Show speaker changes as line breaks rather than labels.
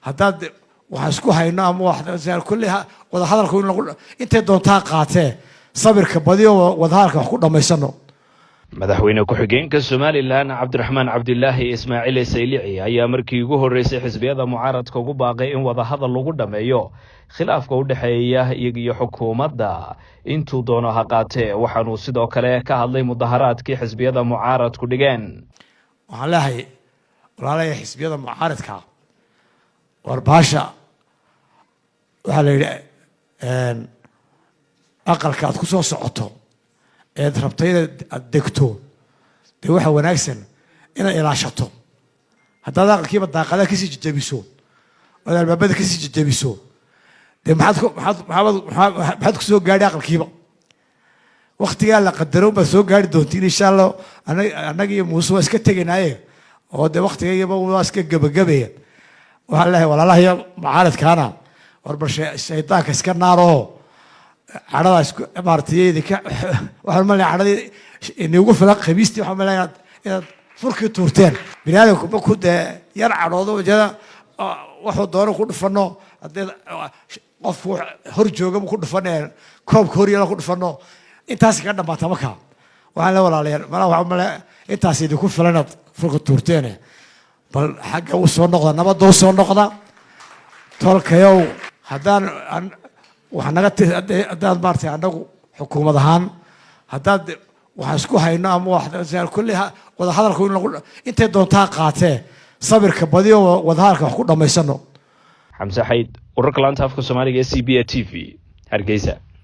Haddaad waxaan isku hayno ama kulley wadahadalku in lagu intay doontaa qaatee, sabirka badiyo, wadahadalka wax ku dhammaysano.
Madaxweyne ku-xigeenka Somaliland, Cabdiraxmaan Cabdilaahi Ismaaciil Saylici, ayaa markii ugu horreysay xisbiyada mucaaradka ugu baaqay in wadahadal lagu dhammeeyo khilaafka u dhexeeya iyaga iyo xukuumadda, intuu doono ha qaatee. Waxaanuu sidoo kale ka hadlay mudaharaadkii xisbiyada mucaaradku dhigeen.
Waxaan leeyahay, walaalaya xisbiyada mucaaradka, war baasha waxaa la yidhi aqalka aad ku soo socoto eed rabto inaad aad degto, dee waxa wanaagsan inaad ilaashato. Haddaad aqalkiiba daaqadaha kasii jejebiso ood albaabada kasii jejebiso, dee maxaad ku maxaad maxaad maxaad ku soo gaadhi aqalkiiba? Waktigaa la qadaro baad soo gaari doontiin, insha Allah. Annaga iyo Muuse waa iska tegaynaaye, oo dee waktigayaba waa iska gebagabaya. Waxaan leeyahay walaalahayo mucaaradkaana, war bal shaydaanka iska naaroo cadhada isku maaragtay idinka. Waxaan malaya cadhadii inigu filan Khamiistii. Waxaan malaya inaad furkii tuurteen. Bini aadamku markuu dee yar cadhoodo, wajada wuxuu doono ku dhufano. Haddii qofku hor joogaba ku dhufanee, koobka hor yala ku dhufano, intaas kaga dhamaata. Markaa waxaan le, walaalayaal, malaa waxaan malaya intaas idinku filan inaad furka tuurteene, bal xagga u soo noqda, nabadda u soo noqda, tolkayow. Haddaan waxa naga ti haddaad maaragtay annagu xukuumad ahaan, haddaad waxaan isku hayno ama kulley wadahadalku in lagu intay doontaa qaatee, sabirka badiyo, wadahadalka wax ku dhammaysano.
Xamse Xayd, wararka laanta afka Soomaaliga ee CBA TV, Hargeysa.